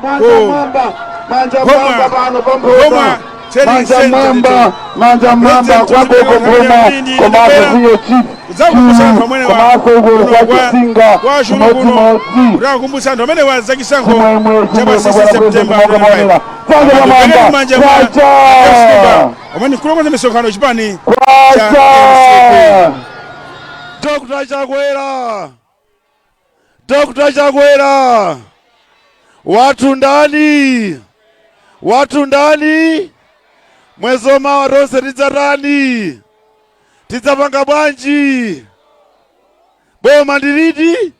Manja ku mwamba, manja Mphomwa, mwamba pano pa Mphomwa Mphomwa. Trading Manja Center mwamba, ndithu. manja mwamba President kwa gogo Mphomwa, komanso senior chief Kudzakumbutsa anthu amene komanso uko kwa Chisinga kwa Chulu kuno chimodzimodzi. kuti akumbutsa anthu amenewa zachisankho Chimwemwe, cha pa chimwemwe 6 bwana president September monga 2025. maonera. Dzanja lamwamba, Manja mwa kwacha, omwe mkulu misonkhano chipani cha kwacha. MCP. Dr. Chakwera, Dr. Chakwera, wathu ndani? Wathu ndani? Mwezi wamawa tonse tidzatani? Tidzapanga bwanji? Boma ndiliti?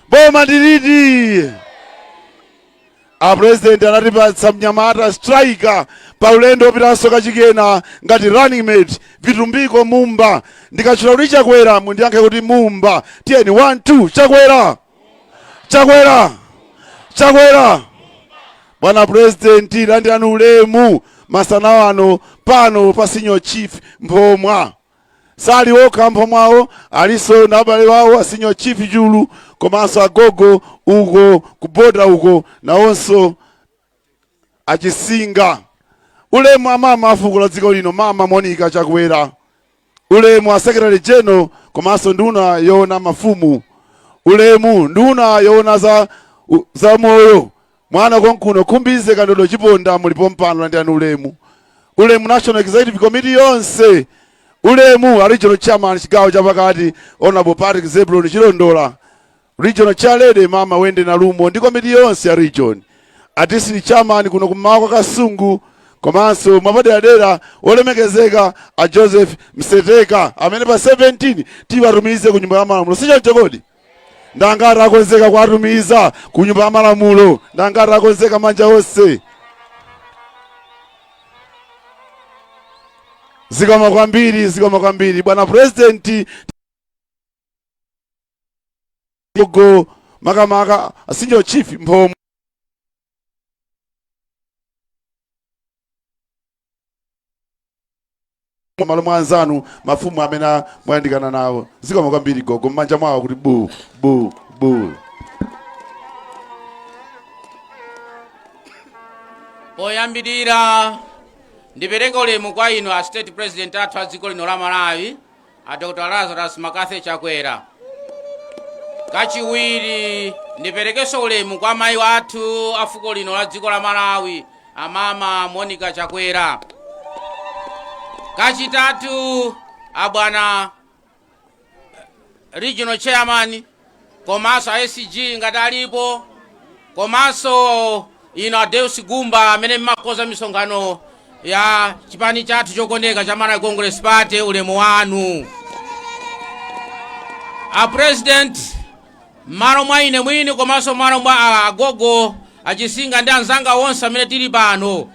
Boma ndiliti? A president anatipatsa mnyamata striker pa ulendo wopitanso kachikena ngati running mate, Vitumbiko Mumba. Ndikatchula kuti Chakwera, mundiyankhe kuti Mumba. Tiyeni, 1 2, Chakwera, Chakwera, Chakwera. Bwana president, landirani ulemu masana ano pano pa Senior Chief Mphomwa. Sali okha Mphomwawo, alinso na abale wawo a Senior Chief Chulu komanso agogo uko kuboda uko nawonso Achisinga. Ulemu amama afuko la dziko lino, Mama Monica Chakwera. Ulemu a Secretary General komanso nduna yoona mafumu. Ulemu nduna yoona za moyo, mwana konkuno, Khumbize Kandodo Chiponda, mulipo mpano, landirani ulemu. Ulemu National Executive Committee yonse. Ulemu a Regional Chairman chigawo chapakati, Honorable Patrick Zebulon Chilondola, Regional Chairlady Mama Wende Nalumo ndi komiti yonse ya region, a District Chairman kuno kummawa kwa Kasungu komanso mwapaderadera olemekezeka a Joseph Mseteka amene pa 17 tiwatumize ku Nyumba ya Malamulo. Sichoncho kodi? Ndangati akonzeka kuwatumiza ku Nyumba ya Malamulo? Ndangati akonzeka? Manja onse. Zikomo kwambiri, zikomo kwambiri, bwana president. Gogo makamaka Senior Chief Mphomwa malo mwa anzanu mafumu amene mwayandikana nawo. Zikomo kwambiri gogo, m'manja mwawo kuti bu bu bu. Poyambirira ndipereke ulemu kwa inu a State President athu a dziko lino la Malawi, a Dr Lazarus McCarthy Chakwera. Kachiwiri ndiperekenso ulemu kwa mayi athu a fuko lino la dziko la Malawi, amama Monica Chakwera. Kachitatu, abwana Regional Chairman komanso a SG ngati alipo, komanso ino a Deus Gumba amene mmakonza misonkhano ya chipani chathu chokondeka cha Malawi Congress Party, ulemu wanu. A President, m'malo mwa ine mwini komanso m'malo mwa agogo Achisinga ndi anzanga onse amene tili pano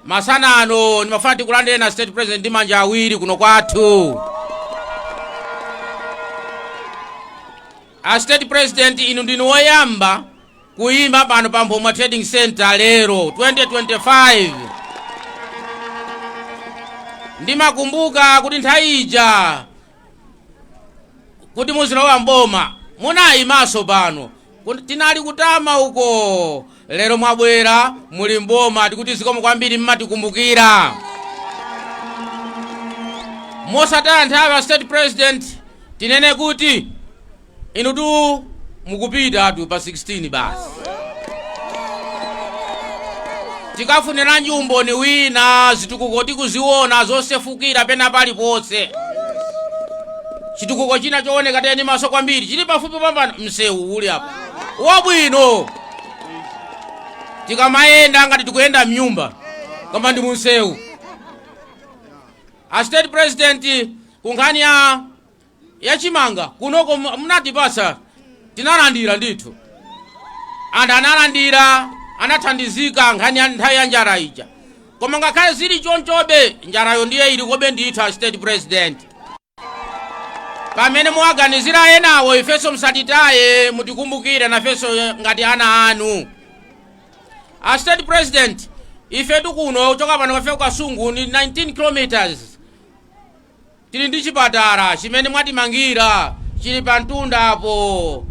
masana ano, ndimafuna tikulandire na State President ndi manja awiri kuno kwathu. A State President, inu ndinu woyamba kuyima pano pa Mphomwa Trading Center lero 2025. Ndimakumbuka kuti nthawi ija kuti muzilowa mboma munayimanso pano. Tinali kutama uko. Lero mwabwera muli mboma, tikuti zikomo kwambiri, mmatikumbukira. Mosataya nthawi, a State President, tinene kuti inu tu mukupita tu pa 16 basi. Tikafuniranji umboni wina? Zitukuko tikuziona zosefukira pena paliponse. Chitukuko china chooneka teni maso kwambiri chili pafupi pambano, msewu uli apa wabwino. Tikamayenda ngati tikuyenda mnyumba, koma ndi munsewu. A State President, kunkhani ya yachimanga kunoko munatipasa, tinalandira ndithu, anthu analandira, anathandizika nkhani ya nthawi ya njala ija. Koma ngakhale zili chonchobe, njalayo ndiye ilikobe ndithu. A State President, pamene muwaganizira enawo, ifenso musatitaye, mutikumbukire nafenso ngati ana anu. A State President, ifetu kuno kuchoka pano kafika Kasungu ni 19 kilometers. Tili ndi chipatala chimene mwatimangira, chili pa mtundapo.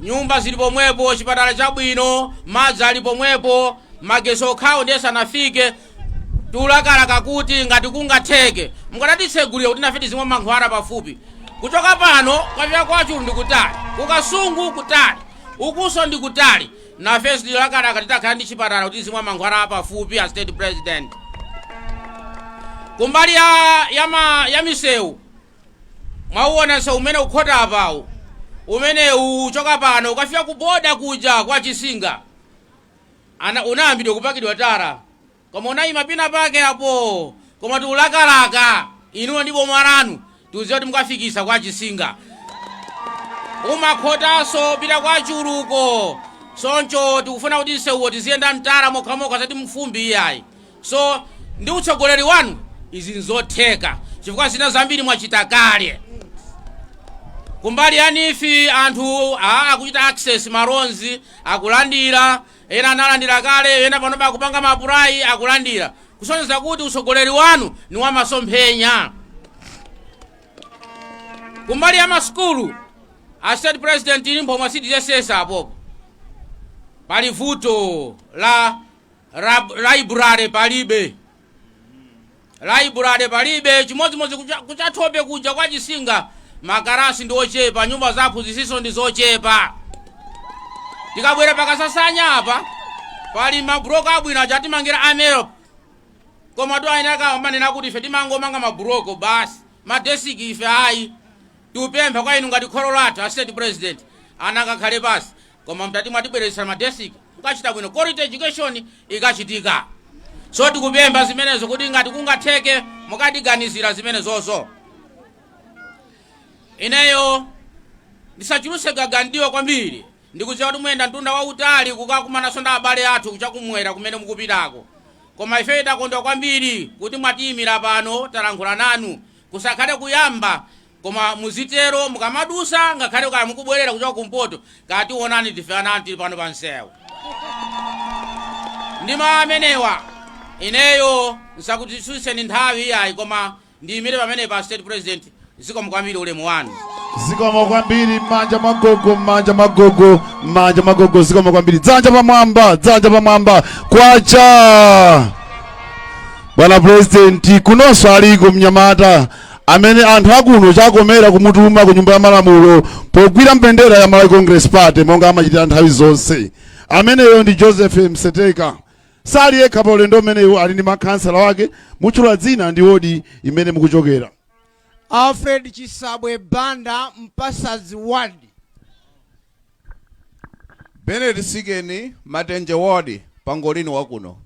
Nyumba zili pomwepo, chipatala chabwino, madzi ali pomwepo, magesi okhawo ndiye sanafike. Tulakalaka kuti ngati kungatheke mukadatitsegulira kuti nafe tizimwa mankhwala pafupi. Kuchoka pano kukafika kwa Chulu ndi kutali, kukasungu kutali, ukuso ndi kutali. Nafenso tilakalaka titakhala ndi chipatala kuti tizimwa mankhwala pafupi, a State President. Kumbali ya misewu, mwauona msewu umene ukhota apawu, umene uchoka pano ukafika ku boda kuja kwa Chisinga. Unayambidwa kupakidwa tara koma unayima pina pake apo, koma tiulakalaka inuyo ndi boma lanu tiuziwe kuti mukafikisa kwa Chisinga. Umakhotanso pita kwa Chuluko. Soncho tikufuna kuti msewuwo tiziyenda mtara mokhamokha, sati mfumbi iyayi. So ndi utsogoleri wanu izi nzotheka, chifukwa zina zambiri mwachita kale. Kumbali ya NEEF, anthu akuchita access ma loans, akulandira. Ena analandira kale, ena panopa akupanga ma apply, akulandira, kusonyeza kuti utsogoleri wanu ni wamasomphenya. Kumbali ya masukulu, a State President, ili Mphomwa CDSS apopo pali vuto la library, palibe library, palibe. Chimodzimodzi kuchathope kuja kwa Chisinga, makalasi ndi ochepa, nyumba za aphunzitsiso ndi zochepa. Tikabwera pakasasanya apa, pali mabuloko abwino aja atimangira amero, koma tu ayenera amanena kuti ife timangomanga mabuloko basi, madesiki ife ayi. Tiupempha kwa inu ngati kholo lathu, a State President, ana akakhale pasi, koma mtati mwatibweretsa madesiki mukachita bwino, quality education ikachitika. So tikupempha zimenezo kuti ngati kungatheke mukatiganizira zimenezozo. Ineyo ndisachulutse gagandiwa kwambiri. Ndikudziwa kuti muyenda mtunda wautali kukakumananso ndi abale athu kuchakumwera kumene mukupitako, koma ife takondwa kwambiri kuti mwatiyimira pano, talankhula nanu. Kusakhale kuyamba, koma muzitero mukamadusa, ngakhale kaya mukubwerera kuchoka kumpoto, kationani tife ana tili pano pa msewu. Ndi mawu amenewa, ineyo nsakutitsutseni nthawi iyayi, koma ndiyimire pamene pa, State President. Zikomo kwambiri, ulemu wanu. Zikomo kwambiri. M'manja magogo, m'manja magogo, m'manja magogo. Zikomo kwambiri. Dzanja pamwamba, dzanja pamwamba. Kwacha, bwana President. Kunonso aliko mnyamata amene anthu akuno chakomera kumutuma ku Nyumba ya Malamulo pogwira mbendera ya Malawi Congress Party monga amachitira nthawi zonse. Ameneyo ndi Joseph Mseteka. Sali yekha pa ulendo umenewu, ali ndi makhansala wake. Mutchula dzina ndi wodi imene mukuchokera. Alfred Chisabwe Banda, Mpasazi Ward. Bennett Sikeni, Matenje Ward, Pangolini wakuno.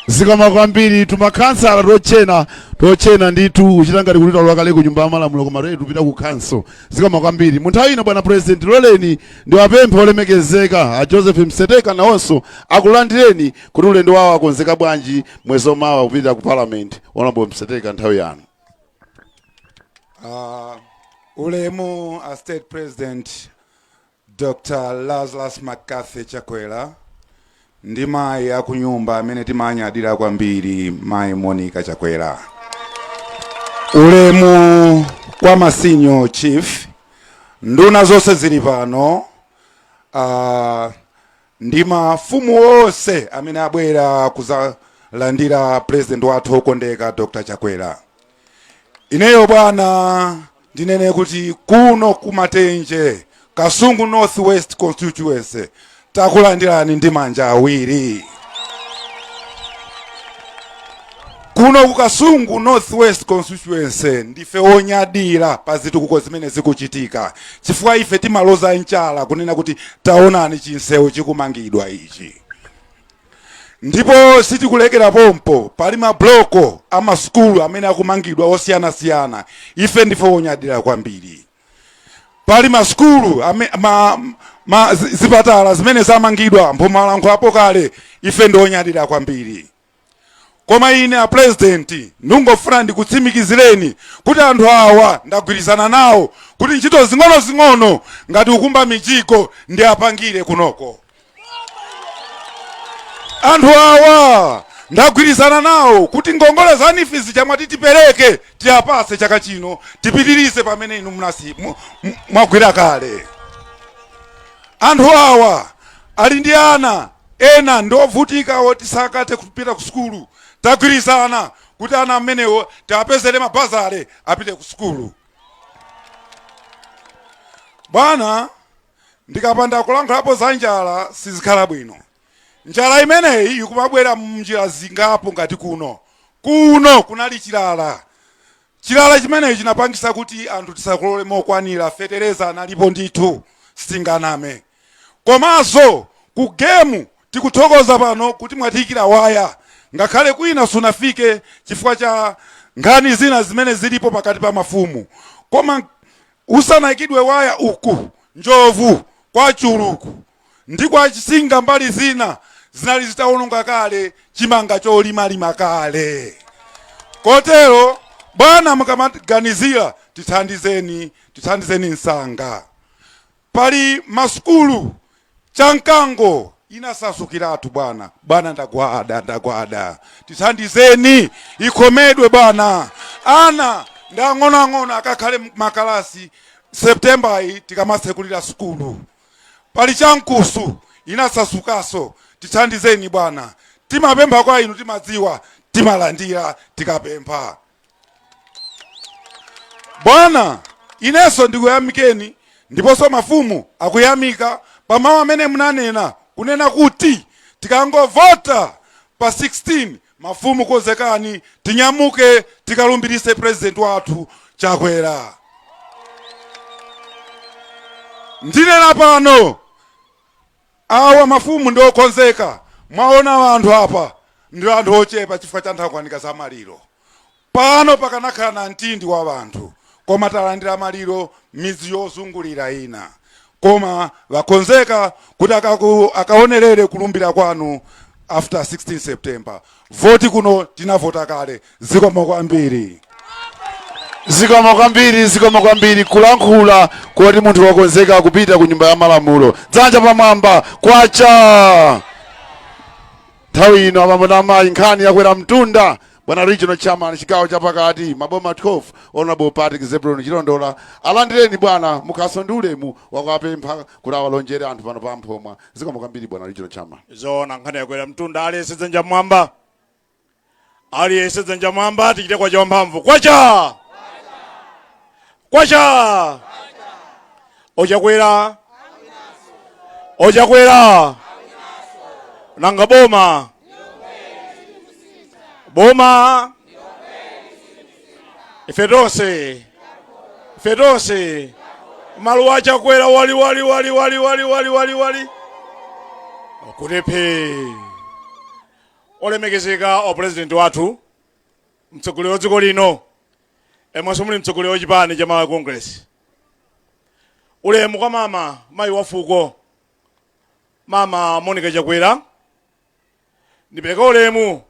Zikomo kwambiri. Tumakhansala tochena tochena ndithu, uchita ngati kuti talowa kale ku Nyumba ya Malamulo, koma toye tupita ku council. Zikomo kwambiri. Mu nthawi ino, bwana President, loleni ndiwapemphe olemekezeka a Joseph Mseteka nawonso akulandireni kuti ulendo wawo akonzeka bwanji mwezi omawa kupita ku Parliament. Honorable Mseteka, nthawi yanu. Ulemu a State President Dr. Lazarus McCarthy Chakwera ndi mayi akunyumba amene timanyadira kwambiri, mayi Monica Chakwera. Ulemu kwa ma senior chief, nduna zonse zili pano, ndi mafumu onse amene abwera kuzalandira President wathu okondeka Dr. Chakwera. Ineyo bwana, ndinene kuti kuno kumatenje, Kasungu North West Constituency, takulandirani ndi manja awiri. Kuno ku Kasungu North West Constituency ndife onyadira pa zitukuko zimene zikuchitika, chifukwa ife timaloza mchala kunena kuti taonani chinsewu chikumangidwa ichi, ndipo sitikulekera pompo. Pali mabloko amasukulu amene akumangidwa osiyanasiyana. Ife ndife onyadira kwambiri. Pali masukulu zipatala zimene zamangidwa, mphumalankho kale. Ife ndi onyadira kwambiri. Koma ine a President, ndingofuna ndikutsimikizireni kuti anthu awa ndagwirizana nawo kuti ntchito zing'ono-zing'ono ngati kukumba mijigo ndi apangire kunoko. Anthu awa Ndagwirizana nawo kuti ngongole za NEEF zija mwati tipereke tiyapase chaka chino, tipitirize pamene inu mwagwira kale. Anthu awa ali ndi ana ena ndi ovutika oti sakathe kupita ku sukulu. Tagwirizana kuti ana amenewo tiapezere mabazale apite ku sukulu. Bwana, ndikapanda kulankhulapo za njala sizikhala bwino. Njala imeneyi ikumabwera mnjira zingapo. Ngati kuno kuno kunali chilala. Chilala chimeneyi chinapangisa kuti anthu tisakolole mokwanira. Fetereza analipo ndithu, sitinganame. Komanso ku Gemu tikuthokoza pano kuti mwatiyikira waya, ngakhale kwina sunafike chifukwa cha nkhani zina zimene zilipo pakati pa mafumu. Koma usanayikidwe waya uku Njovu, kwa Chuluku ndi kwa Chisinga, mbali zina zinali zitawononga kale chimanga cholimalima kale. Kotero bwana, mukamaganizira tithandizeni, tithandizeni msanga. Pali masukulu, Chamkango inasasukiratu bwana. Bwana, ndagwada, ndagwada, tithandizeni ikhomedwe bwana. Ana ndi ang'onoang'ono akakhale makalasi September iyi tikamatsekulira sukulu. Pali Chamkusu inasasukaso, tithandizeni bwana. Timapempha kwa inu, timadziwa timalandira tikapempha. Bwana, inenso ndikuyamikeni, ndiponso mafumu akuyamika pa mawu amene munanena, kunena kuti tikangovota pa 16, mafumu konzekani, tinyamuke tikalumbirise president wathu Chakwera. Ndinena pano, awa mafumu ndi okonzeka. Mwaona anthu apa ndi anthu ochepa chifukwa cha nthakwanika za maliro. Pano pakanakhala na mtindi wa anthu, koma talandira maliro midzi yozungulira ina, koma vakonzeka kuti akaonerere kulumbira kwanu after 16 September. Voti kuno tinavota kale. Zikomo kwambiri. Zikomo kwambiri, zikomo kwambiri. Kulankhula kuti munthu wakonzeka kupita ku Nyumba ya Malamulo. Dzanja pamwamba, kwacha! Nthawi ino, abambo ndi amayi, nkhani yakwera mtunda. Bwana regional chairman, chigawo chapakati, maboma 12, Honorable Patrick Zebron Chilondola, alandireni bwana. Mukhaso ndi ulemu wakuwapempha kuti awalonjere anthu pano pa Mphomwa. Zikomo kwambiri, bwana regional chairman. Zoona, nkhani yakwera mtunda. Aliyense dzanja mwamba, aliyense dzanja mwamba, tichite kwacha wamphamvu. Kwacha, kwacha! Ochakwera, ochakwera! Nanga boma, boma! Ife tonse, ife tonse, maluwa achakwera wali wali wali wali wali wali wali wali kuti phe. Olemekezeka o president wathu, mtsogoleri wa dziko lino, emwenso muli mtsogoleri wa chipani cha Malawi Congress, ulemu kwa mama, mayi wa fuko, Mama Monica Chakwera. Ndipereka ulemu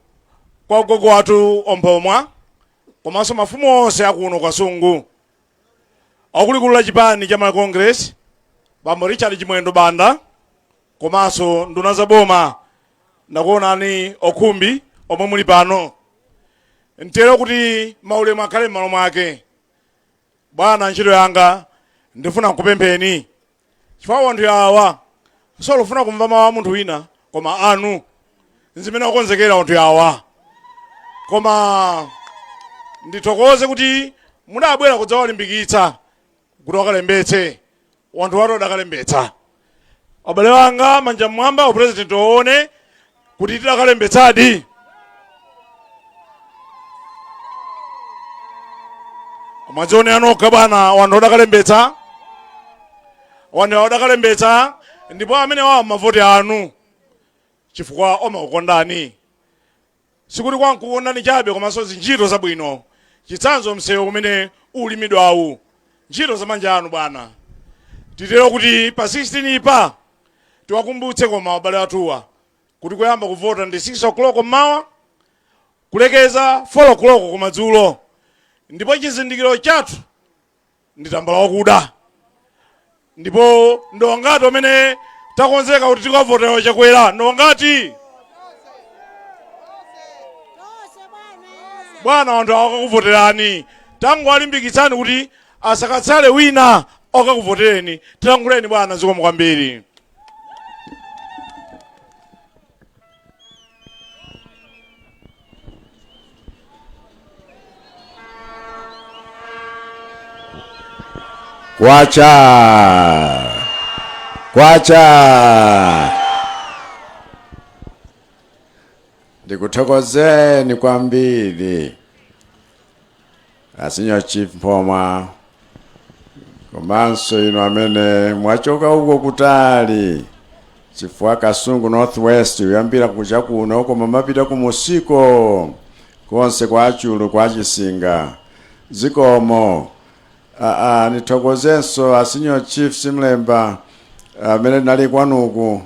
kwa gogo wathu Omphomwa komanso mafumu onse akuno Kasungu, akuluakulu la chipani cha Malawi Congress, bambo Richard Chimwendo Banda, komanso nduna za boma. Ndakuonani okhumbi omwe muli pano. Ntero kuti maulemu akhale m'malo mwake. Bwana, ntchito yanga ndifuna nkupempheni, chifukwa wanthu awa solufuna kumva mawu a munthu wina koma anu, nzimene akonzekera wanthu awa. Koma ndithokoze kuti mudabwera kudzawalimbikitsa kuti wakalembetse. Wanthu watu adakalembetsa. Abale wanga, manja mmwamba, upresident oone kuti tidakalembetsadi. Mwadzionera nokha bwana, wanthu adakalembetsa, wanthu adakalembetsa, ndipo amene wawa mavoti anu chifukwa omakukondani. Sikuti kwankukondani chabe, komanso zintchito zabwino. Chitsanzo, msewu umene ulimidwawu, ntchito za manja anu bwana. Titero kuti pa 16 ipa tiwakumbutse koma abale athuwa kuti kuyamba kuvota ndi 6 o'clock mmawa, kulekeza 4 o'clock kumadzulo, ndipo chizindikiro chathu ndi tambala wakuda. Ndipo ndongati amene takonzeka kuti tikavotera Chakwera? Ndongati? Bwana, anthu akakuvoterani, tangowalimbikitsani kuti asakatsale wina akakuvotereni. Tilankhuleni bwana, zikomo kwambiri. Kwacha kwacha, ndikuthokozeni kwambiri a Senior Chief Mphomwa, komanso inu amene mwachoka uko kutali, chifukwa Kasungu North West kuyambira kucha kuno koma mapita kumusiko konse kwa Chulu kwa Chisinga, zikomo. Nithokozenso a Senior Chief Simlemba amene nali kwanuku,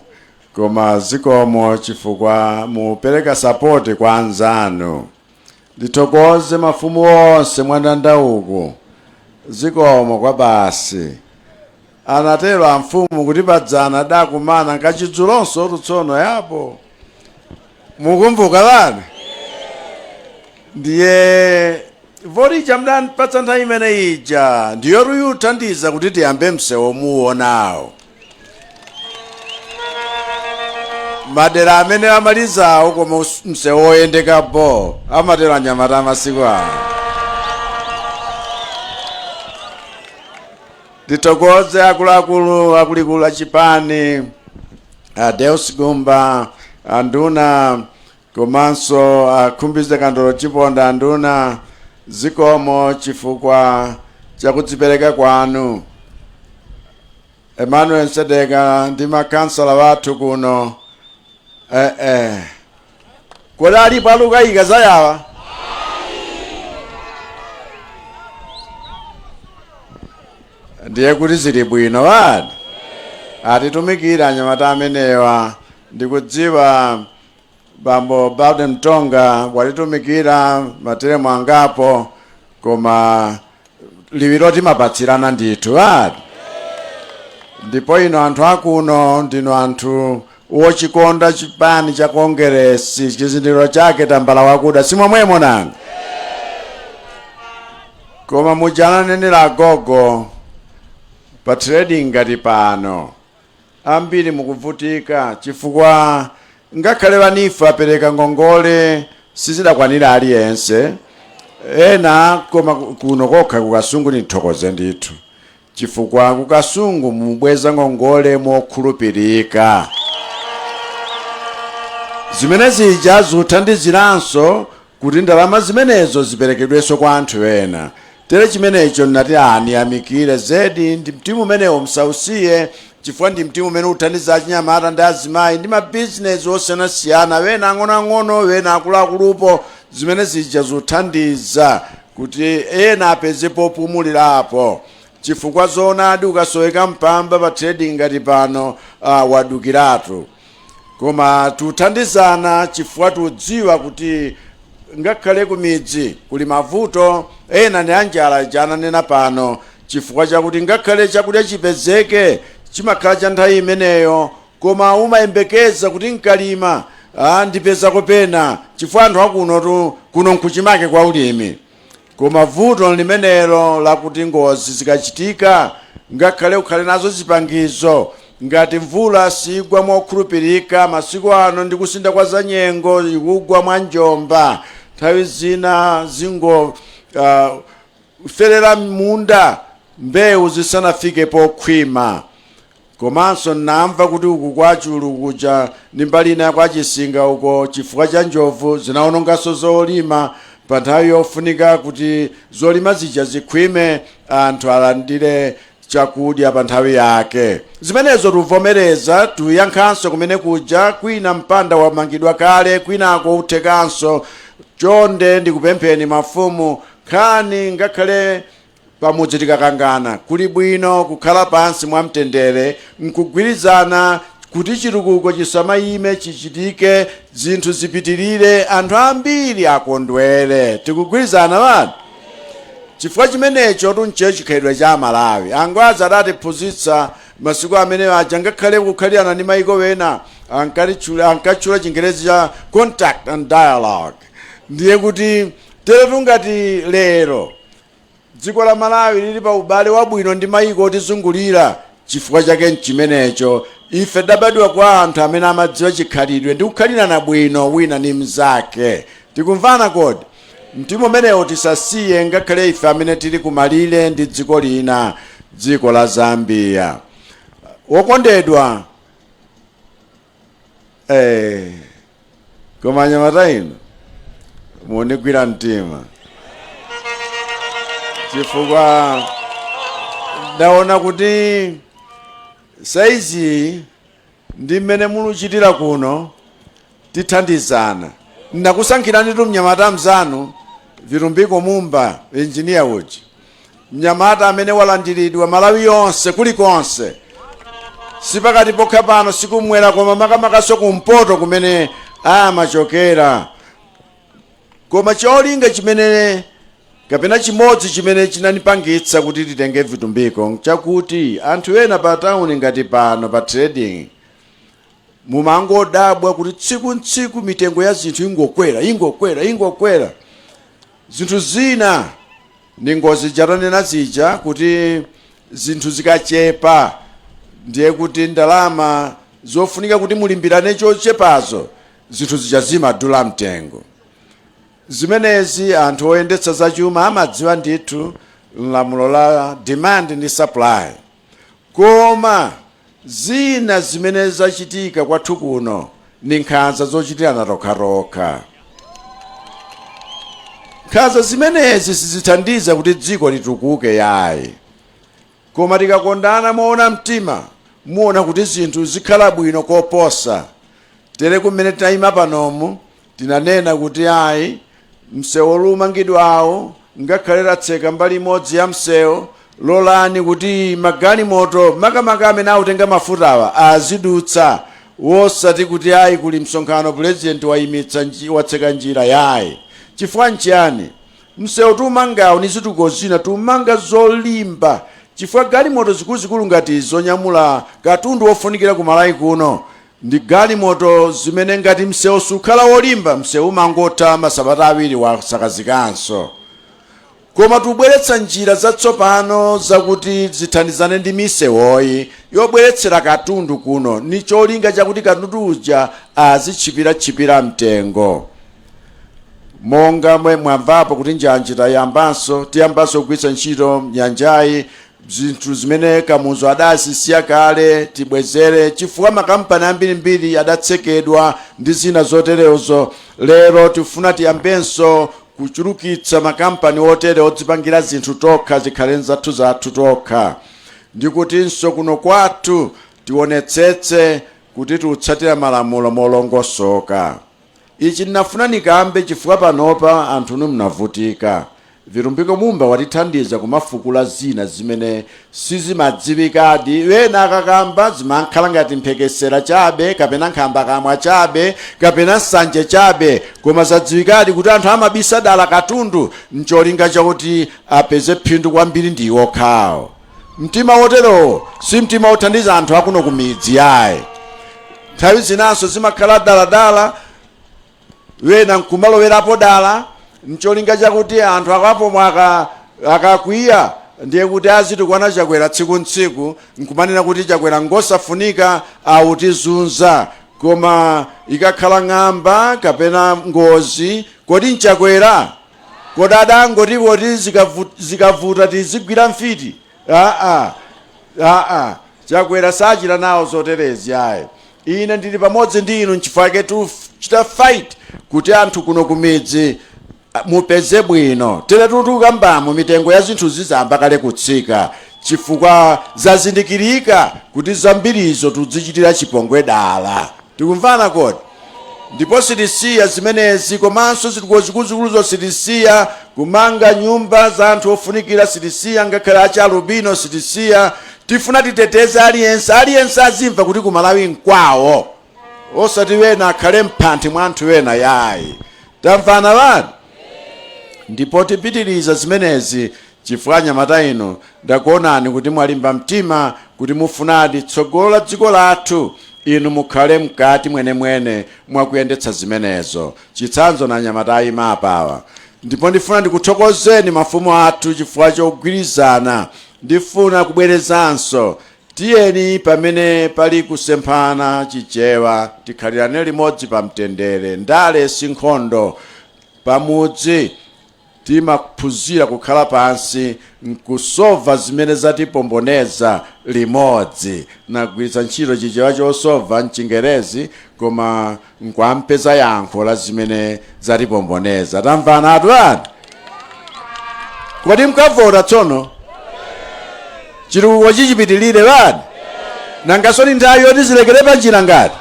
koma zikomo chifukwa mupereka support kwa anzanu. Ndithokoze mafumu onse mwandanda uku, zikomo kwa basi. Anatero amfumu kuti padzana dakumana kachidzulonso tutsono yapo mukumbuka lani, ndiye voti ija mudandipatsa nthawi imene ija ndiyo yuthandiza kuti tiyambe msewu muwonawo. Madera amene amalizawo koma msewu woyendeka bo, amatero anyamata amasiku ano. Ndithokoze akuluakulu akulikulu la chipani, a Deus Gumba anduna, komanso akhumbize Kandolo Chiponda anduna, zikomo chifukwa chakudzipereka kwanu. Emmanuel Sedeka ndi makansala wathu kuno, kodi alipo alukayika zayawa? Ndiye kuti zili bwino wadi, atitumikira anyamata amenewa. Ndikudziwa bambo Balde Mtonga watitumikira materemu angapo, koma liwiro timapatsirana ndithu wadi. Ndipo ino anthu akuno ndinu anthu wochikonda chipani cha Kongeresi, chizindikiro chake tambala wakuda, simwamwemo nanga? Koma mujananenera agogo pa trading ngati pano ambiri mukuvutika chifukwa ngakhale va NEEF apereka ngongole sizidakwanira aliyense ena, koma kuno kokha kukasungu nithokoze ndithu chifukwa kukasungu mubweza ngongole mokhulupirika. Zimene zija zikuthandiziranso kuti ndalama zimenezo ziperekedwenso kwa anthu ena. Tere chimenecho ndinati aniyamikire zedi, ndi mtimu umenewo msausiye, chifukwa ndi mtimu umene uthandiza achinyamata ndi azimayi ndi mabizinesi osiyanasiyana, wena ang'onoang'ono wena akuluakulupo. Zimene zija zikuthandiza kuti ena apeze popumulirapo, chifukwa zoonadi ukasoweka mpamba pa trading ngati pano, wadukiratu. Koma tuthandizana chifukwa tudziwa kuti ngakhale kumidzi kuli mavuto ena ndi anjala jananena pano, chifukwa chakuti ngakhale chakudya chipezeke chimakhala cha nthawi imeneyo, koma umayembekeza kuti nkalima ndipezako pena, chifukwa anthu akuno kuno nkuchimake kwa ulimi. Koma vuto limenelo lakuti ngozi zikachitika ngakhale ukhale nazo zipangizo, ngati mvula sigwa mokhulupirika masiku ano ndi kusinda kwa zanyengo ikugwa mwa njomba, nthawi zina zingo ferera munda mbewu zisanafike pokhwima. Komanso namva kuti uku kwa Chulu kuja ndi mbali ina kwa Chisinga uko chifukwa cha njovu zinaononganso zolima pa nthawi yofunika kuti zolima zija zikhwime, anthu alandire chakudya pa nthawi yake. Zimenezo tuvomereza, tuyankhanso kumene kuja kwina mpanda wamangidwa kale, kwinako uthekanso. Chonde ndikupempheni mafumu, nkhani ngakhale pamudzi tikakangana kuli bwino kukhala pansi mwamtendere nkugwirizana kuti chitukuko chisamayime, chichitike, zinthu zipitirire, anthu ambiri akondwere. Tikugwirizana vanu? Chifukwa chimenecho tunche chikhalidwe cha Malawi. Angwazi adatiphunzitsa masiku amene aja, ngakhale kukhalirana ndi maiko wena ankatchula chingerezi cha contact and dialogue. Ndiye kuti Teretu ngati lero dziko la Malawi lili pa ubale wabwino ndi mayiko otizungulira, chifukwa chake nchimenecho. Ife tidabadwa kwa anthu amene amadziwa chikhalidwe ndi kukhalirana bwino wina ndi mnzake. Tikumvana kodi? Mtima umenewo tisasiye, ngakhale ife amene tili kumalire ndi dziko lina, dziko la Zambia. Wokondedwa, koma anyamata inu mundigwira mtima, chifukwa ndaona kuti saizi ndi mmene muluchitira kuno tithandizana. Ndakusankhirani tu mnyamata mzanu Vitumbiko Mumba, engineer uja, mnyamata amene walandiridwa Malawi yonse kulikonse, sipakati pokha pano, sikumwera, koma makamakaso kumpoto kumene amachokera. Koma cholinga chimene kapena chimodzi chimene chinandipangitsa kuti titenge Vitumbiko chakuti anthu ena pa tawuni ngati pano pa trading mumangodabwa kuti tsiku ntsiku mitengo ya zinthu ingokwera, ingokwera, ingokwera. Zinthu zina ndi ngozi jatanena zija kuti zinthu zikachepa ndiye kuti ndalama zofunika kuti mulimbirane chochepazo, zinthu zija zimadula mtengo. Zimenezi anthu oyendetsa zachuma amadziwa ndithu, lamulo la demand ndi supply. Koma zina zimene zachitika kwathu kuno ni nkhanza zochitirana tokhatokha. Nkhanza zimenezi sizithandiza kuti dziko litukuke yayi, koma tikakondana moona mtima muona kuti zinthu zikhala bwino koposa. Tere kumene tayima panomu, tinanena kuti ayi, msewu olumangidwawo ngakhale latseka mbali imodzi ya msewu, lolani kuti magalimoto, makamaka amene akutenga mafutawa, azidutsa, wosati kuti ayi, kuli msonkhano, president wayimitsa watseka njira yayi. Chifukwa nchiyani? Msewu tumangawo ni zitukuko zina tumanga zolimba, chifukwa galimoto zikuluzikulu ngati zonyamula katundu wofunikira ku Malawi kuno ndi galimoto zimene ngati msewu sukhala wolimba, msewu umangotha masabata 2 wasakazikanso. Koma tubweretsa njira zatsopano zakuti zithandizane ndi misewoyi yobweretsera katundu kuno, ni cholinga chakuti katundu uja azitchipira-tchipira mtengo. Monga mwe mwamvapo kuti njanji tayambanso, tiyambanso kugwiritsa ntchito nyanjayi. Zinthu zimene Kamuzu adazisiya kale tibwezere, chifukwa makampani ambirimbiri adatsekedwa ndi zina zoterezo. Lero tifuna tiyambenso kuchulukitsa makampani otere odzipangira zinthu tokha, zikhale zathu zathu tokha, ndikutinso kuno kwathu tionetsetse kuti tiutsatira malamulo molongosoka. Ichi ndinafuna nikambe chifukwa panopa anthunu mnavutika. Vitumbiko Mumba watithandiza kumafukula zina zimene sizimadziwikadi. Wena akakamba zimankhala ngati mphekesera chabe, kapena nkhambakamwa chabe, kapena nsanje chabe, koma zadziwikadi kuti anthu amabisa dala katundu ncholinga chakuti apeze phindu kwambiri ndi iwo okhawo. Mtima woterowo si mtima wothandiza anthu akuno ku midzi yayi. Nthawi zinanso zimakhala daladala, wena nkumalowerapo dala ncholinga chakuti anthu akapomwe akakwiya ndiye kuti azitukwana Chakwera tsiku ntsiku, nkumanena kuti Chakwera ngosafunika, autizunza. Koma ikakhala ng'amba kapena ngozi, kodi nchakwera? Kodi adangoti poti zikavuta tizigwira mfiti? Aa, aa, Chakwera sachita nawo zoterezi ayi. Ine ndili pamodzi ndi inu, nchifukwa chake tuchita fight kuti anthu kuno kumidzi mupeze bwino. Tere tutukambamo mitengo ya zinthu zizamba kale kutsika, chifukwa zazindikirika kuti zambirizo tudzichitira chipongwe dala. Tikumvana kodi? Ndipo sitisiya zimenezi, komanso zitukuko zikuluzikuluzo sitisiya, kumanga nyumba za anthu ofunikira sitisiya, ngakhale achalubino sitisiya. Tifuna titeteze aliyense, aliyense azimva kuti ku Malawi nkwawo, osati wena akhale mphanthi mwa anthu ena yayi. Tamvana vanu? Ndipo tipitiriza zimenezi, chifukwa anyamata inu ndakuonani kuti mwalimba mtima kuti mufunadi tsogolo la dziko lathu, inu mukhale mkati mwenemwene mwakuyendetsa zimenezo. Chitsanzo na anyamata ayima apawa. Ndipo ndifuna ndikuthokozeni mafumu athu chifukwa chogwirizana. Ndifuna kubwerezanso, tiyeni pamene pali kusemphana Chichewa tikhalirane limodzi pa mtendere. Ndale si nkhondo. Pamudzi timaphunzira kukhala pansi nkusova zimene zatipomboneza limodzi. Nagwiritsa ntchito Chichewa chosova mchingerezi, koma nkwampeza yankho la zimene zatipomboneza. Tamvana atu anthu? Kodi mkavota tsono chitukuko chichipitilire bani? Nangaso ni nthawi yoti zilekere panjira ngati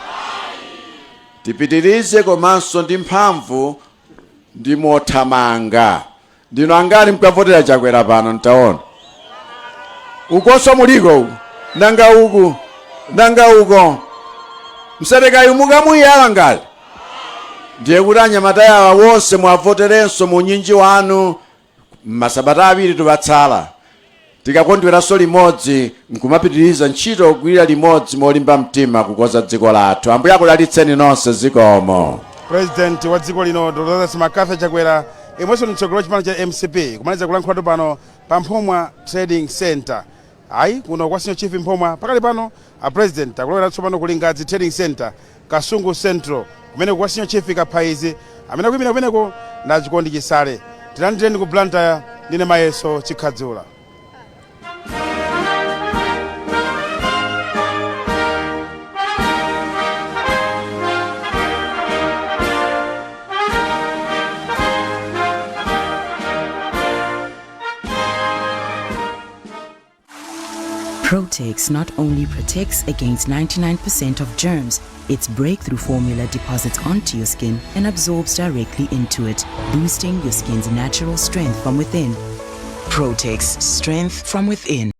tipitirize, komanso ndi mphamvu ndi mothamanga. Ndino angati mkavotera Chakwera pano? Ntaona ukonso muliko uku, nanga uku, nanga uko mserekayu mukamuyala ngati ndiye kuti anyamata yawa wonse mwavoterenso mu unyinji wanu. Masabata 2 tubatsala, tikakondweranso limodzi nkumapitiriza ntchito kugwirira limodzi molimba mtima kukonza dziko lathu. Ambuye akudalitseni nonse. Zikomo. President wa dziko lino Dr Lazarus McCarthy Chakwera, imwenso ni mtsogoleri wa chipani cha MCP, kumaliza kulankhulatu pano pa Mphomwa Trading Center, ayi, kuno kwa Senior Chief Mphomwa. Pakali pano a president akulowera tsopano ku Lingadzi Trading Center, Kasungu Central, kumeneko kwa Senior Chief Kaphaizi, amene akuyimira kumeneko na Chikondi Chisale. Tilandireni ku Blantyre, ndine Mayeso Chikhadzula. Protex not only protects against 99% of germs, its breakthrough formula deposits onto your skin and absorbs directly into it, boosting your skin's natural strength from within. Protex, strength from within.